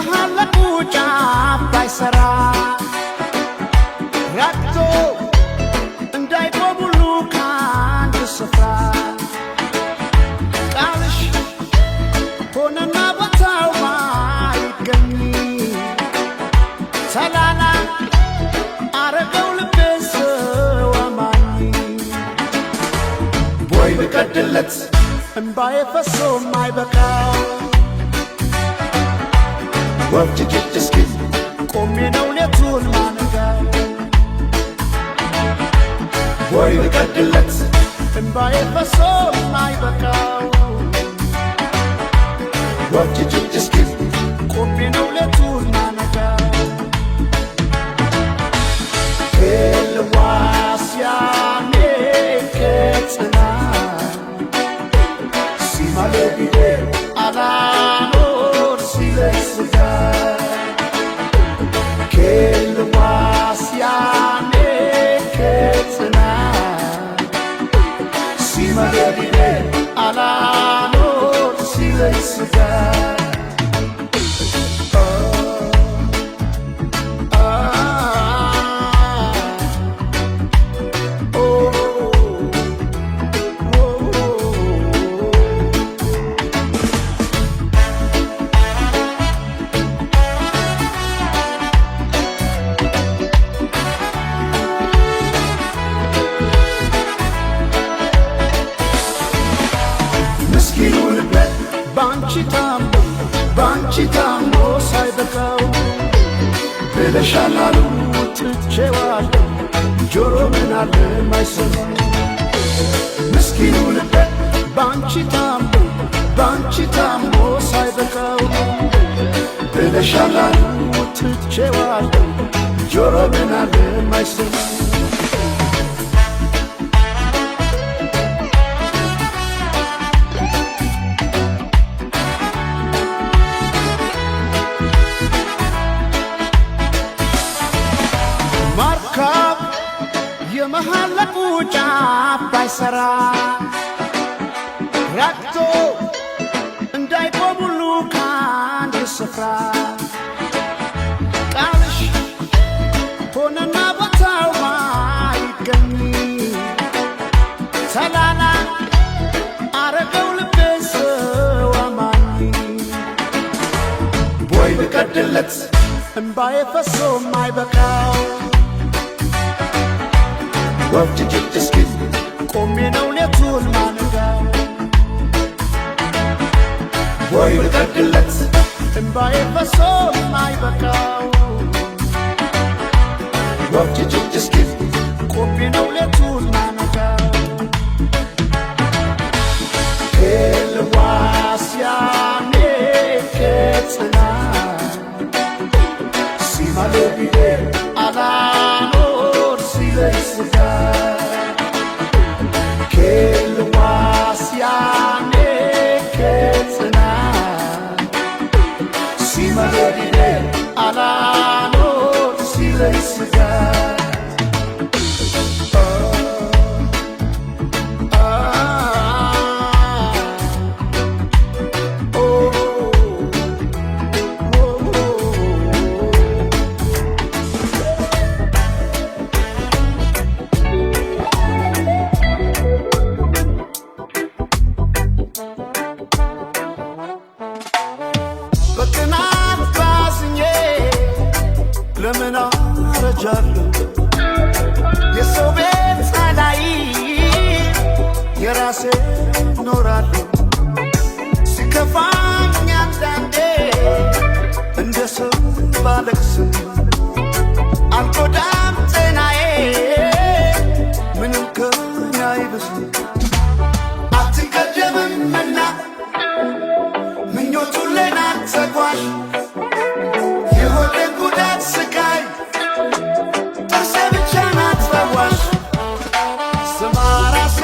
የመሐለቁ ጫፍ ባይሰራ ረግቶ እንዳይቆም ሁሉ ከአንድ ስፍራ ቃልሽ ሆነና ቦታው ባይገኝ ተላላ አረገው ልቤ ሰው አማኝ። ቦይ ብቀድለት እምባዬ ፈሶ ማይበቃው ወፍ ጭጭ እስኪል ቆሜ ነው ሌቱን ማነጋው። ቦይ ብቀድለት እምባዬ ፈሶ ማይበቃው ወፍ ጭጭ እስኪል ቆሜ ነው ሌቱን ማነጋው። ክልዋስያኔ ከጽና ሲማለቢዴ አላኖር ሲለኝ ስጋ ክልዋስያኔ ከጽና ሲማለቢዴ አላኖር ሲለኝ ስጋ። ምስኪኑ ልቤ ባንቺ ታሞ ባንቺ ታሞ ሳይበቃው ብለሻል አሉ ትቼዋለሁ ጆሮ ምን አለ ማይሰማ። ምስኪኑ ልቤ ባንቺ ታሞ ባንቺ ታሞ ሳይበቃው ብለሻል አሉ ትቼዋለሁ ጆሮ ምን አለ ማይሰማ። መርከብ የመሐለቁ ጫፍ ባይሰራ ረግቶ እንዳይቆም ሁሉ ከአንድ ስፍራ ቃልሽ ሆነና ቦታው ባይገኝ ተላላ አረገው ልቤ ሰው አማኝ። ቦይ ብቀድለት እምባዬ ፈሶ ማይበቃው ወፍ ጭጭ እስኪል ቆሜ ነው ሌቱን ማነጋው። ቦይ ብቀድለት እምባዬ ፈሶ ማይበቃው ወፍ ጭጭ እስኪል ቆሜ ነው ሌቱን ማነጋው። ክልዋስያኔ ከጽና ሲማለቢዴ አላኖር ሲለኝ ስጋ ክልዋስያኔ ከጽና ሲማለቢዴ አላኖር ሲለኝ ስጋ። በቅናት ባዝኜ ለምን አረጃለሁ? የሰው ቤት ሳላይ የራሴ ኖራለሁ። ሲከፋኝ አንዳንዴ እንደ ሰው ባለቅስም አልጎዳም ጤናዬ ምንም ከኔ አይብስም። አትቀደምምና ምኞቱን ለናት ተጓዥ የሆድን ጉዳት ስቃይ ጥርሴ ብቻ ናት ፈዋሽ። ስማ ራሴ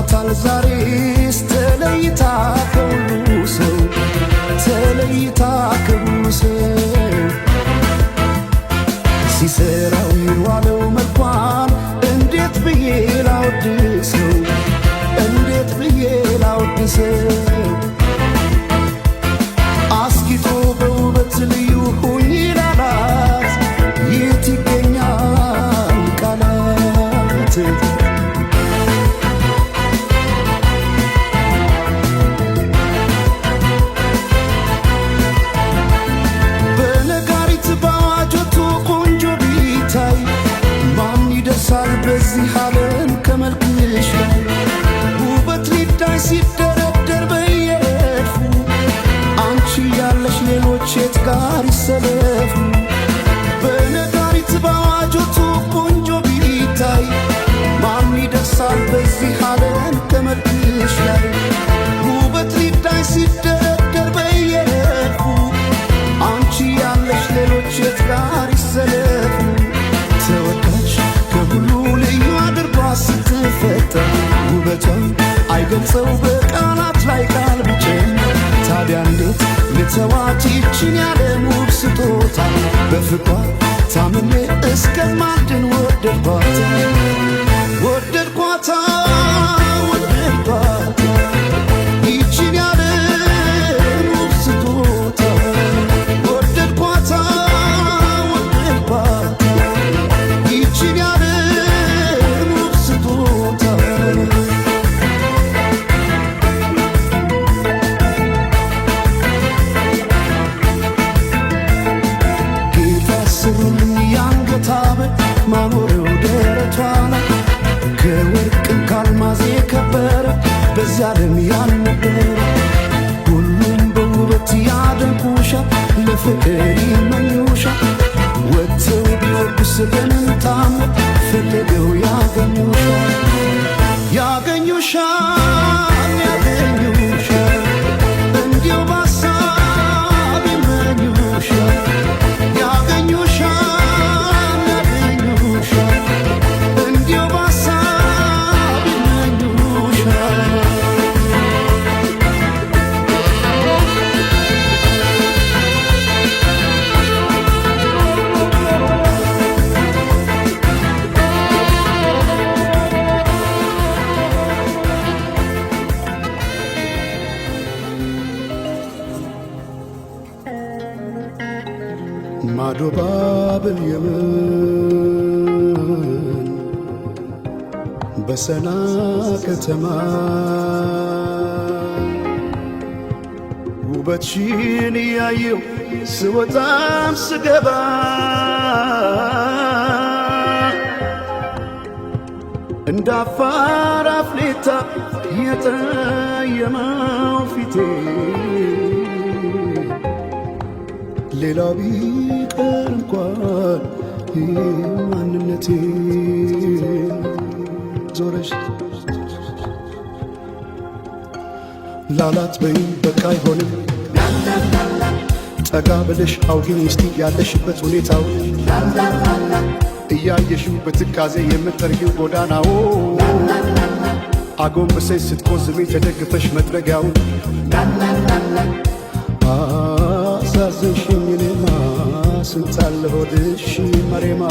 ይሏታል ዛሬስ ተለይታ ከሁሉ ሰው፣ ተለይታ ከሁሉ ሰው። ሲሰራው የዋለው መልኳን እንዴት ብዬ ላወድሰው፣ እንዴት ብዬ ላወድሰው? አስጊጦ በውበት ልዩ ሁኝ ላላት የት ይገኛል ቃላት? በነጋሪት በአዋጅ ወጥቶ ቆንጆ ቢታይ ማን ይደርሳል በዚህ ዓለም ከመልክሽ ላይ? ውበት ሊዳኝ ሲደረደር በየረድፉ አንቺ ያለሽ ሌሎች የት ጋር ይሰለፉ? በነጋሪት በአዋጅ ወጥቶ ቆንጆ ቢታይ ማን ይደርሳል በዚህ ዓለም ከመልክሽ ላይ? ውበት ሊዳኝ ሲደረደር በየረድፉ አንቺ ያለሽ ሌሎች የት ጋር ይሰለፉ? ተወዳጅ ከሁሉ ልዩ አድርጓ ስትፈጠር ውበቷን አይገልጸው በቃላት ላይ ቃል ቢጨምር። ታዲያ እንዴት ልተዋት ይችን ያለም ውብ ስጦታ? በፍቅሯ ታምሜ እስከማድን ወደድኳት፣ ወደድኳታ፣ ወደድኳት ይችን ያለም ውብ ስጦታ። ወደድኳታ፣ ወደድኳት ይችን ያለም ውብ ስጦታ። ጌታ ስሩልኝ የአንገት ሐብል ማኖሪያው ደረቷ ላይ፣ ከወርቅም ካልማዝ የከበረ በዚያ ዓለም ያልነበረ። ሁሉም በውበት ያደንቁሻል፣ ለፍቅር ይመኙሻል። ወጥተው ቢወርዱስ በምን ታምር ፈልገው ያገኙሻል፣ ያገኙሻል፣ ያገኙሻል፣ እንዲሁ በሀሳብ ይመኙሻል። ያገኙሻል፣ ያገኙሻል፣ እንዲሁ በሀሳብ ይመኙሻል። ማዶ ባብል የመን በሰና ከተማ ውበትሽን እያየው ስወጣም ስገባ እንደ አፋር አፍሌታ የጠየመው ፊቴ ሌላው ቢቀር እንኳን ይህ ማንነቴ። ዞረሽ ላላት በይኝ በቃ አይሆንም፣ ጠጋ ብለሽ አውጊኝ እስቲ ያለሽበት ሁኔታው፣ እያየሽው በትካዜ የምትጠርጊው ጎዳናው፣ አጎንብሰሽ ስትቆዝሚ ተደግፈሽ መጥረጊያውን። አሳዘንሽኝ እኔማ ስንታለ ሆድሽ መሬማ።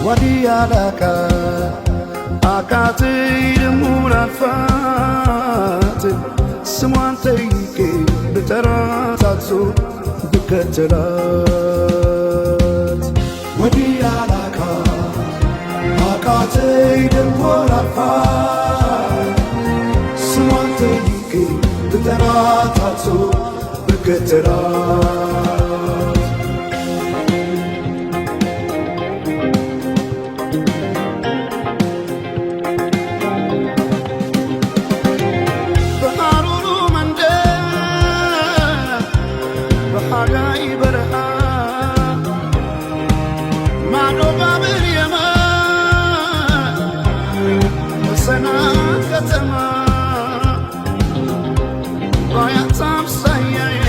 ወዲያ ላካ አቃተኝ ደሞ ላልፋት ስሟን ጠይቄ ብጠራት አዞ ብከተላት። ወዲያ ላካ አቃተኝ ደሞ ላልፋት ስሟን ጠይቄ ብጠራት አዞ ብከተላት። በሐሩሩ መንደር በሐጋይ በረሃ ማዶ ባብል የመን በሰና ከተማ ባያት አምሳያዬ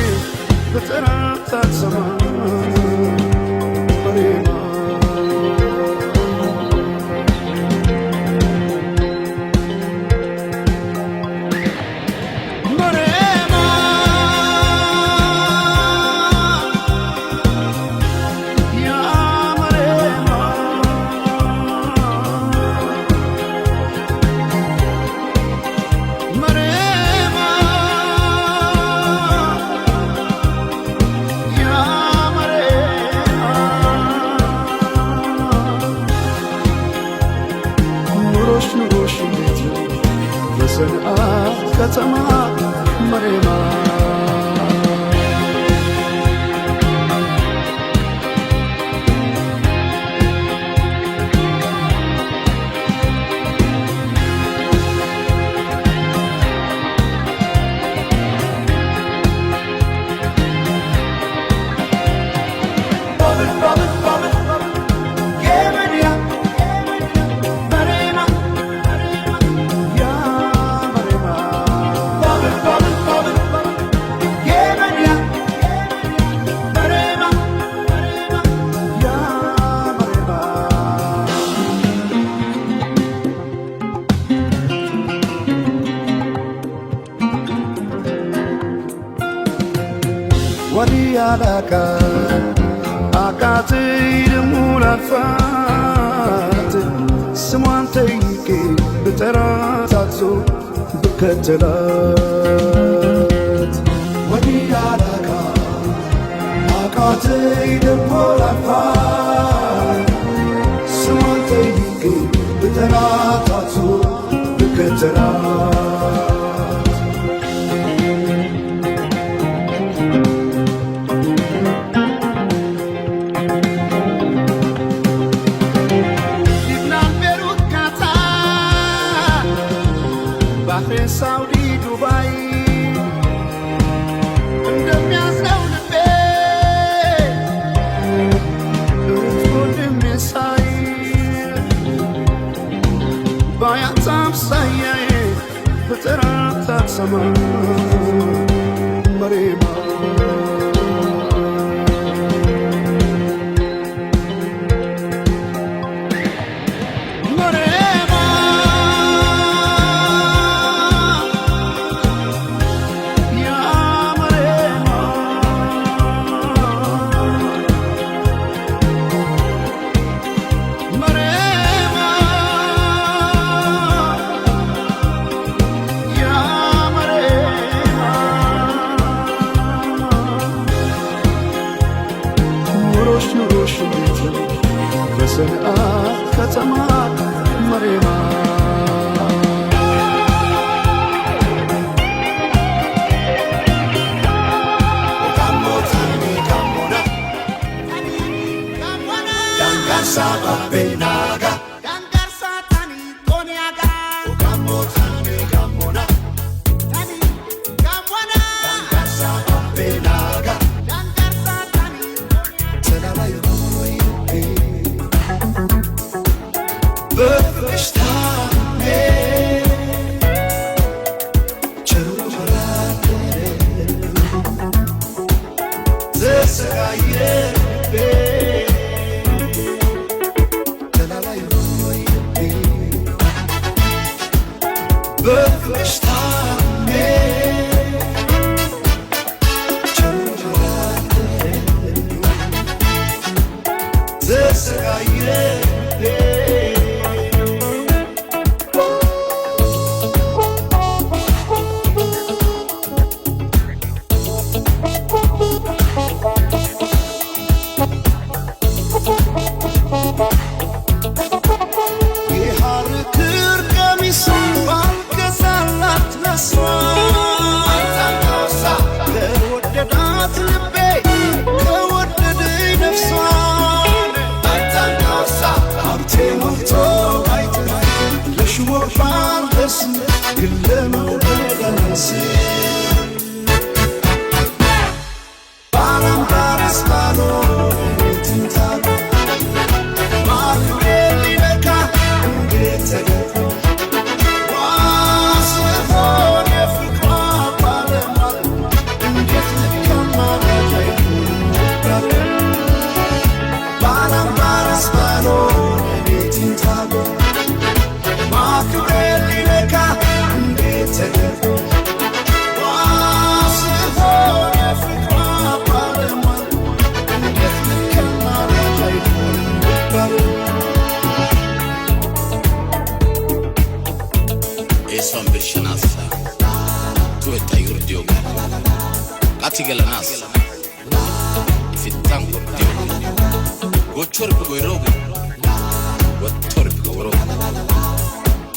ከተማ መሬማ። ወዲያ ላካ አቃተኝ ደሞ ላልፋት፣ ስሟን ጠይቄ ብጠራት አዞ ብከተላት። ወዲያ ላካ አቃተኝ ደሞ ላልፋት፣ ስሟን ጠይቄ ብጠራት አዞ ብከተላት። ሊብናን፣ ቤሩት፣ ካታር፣ ባህሬን፣ ሳውዲ፣ ዱባይ እንደሚያዝነው ልቤ እህት ወንድሜ ሳይ፣ ባያት አምሳያዬ ብጠራት አትሰማ መሬማ። መሬማ፣ ያ መሬማ፣ መሬማ፣ ያ መሬማ። ኑሮሽ ኑሮሽ እንዴት ነው በሰንዓ ከተማ መሬማ? የሐር ክር ቀሚሱን ባልገዛላት ለሷ፣ ከወደዳት ልቤ ከወደደኝ ነፍሷን፣ ሀብቴ ሞልቶ ባይተርፍ ለሽወት ባልደርስ ግን ለመውደድ አላንስም። ባላምባራስ ባልሆን ትንታግ ማክቤል ሊነካ እንዴት ተደፍሮ፣ ዋስሆን የፍቅሯ ባለሟል እንዴት ልከማላት አይሆን። ባላምባራስ ባልሆን ትንታግ ማክቤል ሊነካ እንዴት ተደፍሮ፣ ዋስሆን የፍቅሯ ባለሟል እንዴት ልከማላት አይሆን። Eesuwan birshanaassa tu'etta yurddiyogaa qati gelanaassa ifittan gorddiyogaa gochchorippe goyrooge wottorippe worooge.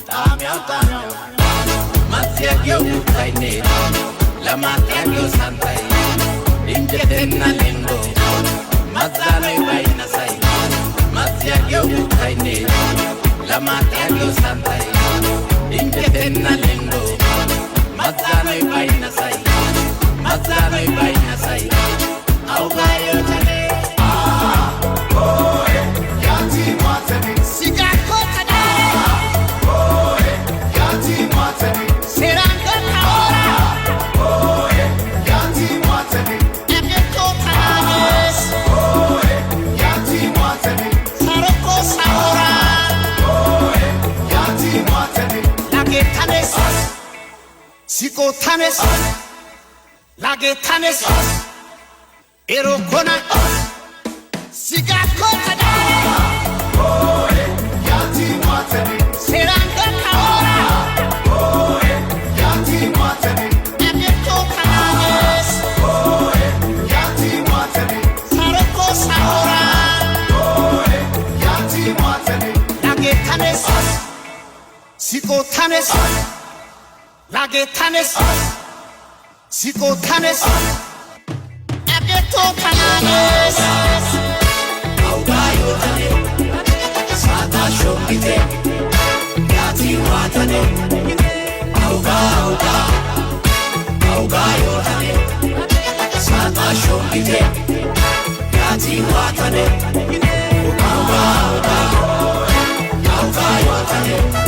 ጣሚያው ጣሚያው Mazziyagiyo uuttaynne lamaxxiyagiyo santtay injjetenna lenggo mazzanoy baynnasay mazziyagiyo uuttaynne lamaxxiyagiyo santtay injjetenna lenggo mazzanoy baynnasay mazzanoy baynnasay awugaayotane. Sikotanes, Lagetanes, Erokona, Sigakotadare, Seranga Kaora, Agetotanes, Saroko Saora, Lagetanes, Sikotanes, Lagetanes, Sikotanes, Agetotanes. Awugaayotane saataa shombite yaatii waatane awugaa awugaa awugaayotane saataa shombite yaatii waatane awugaa awugaa awugaayotane.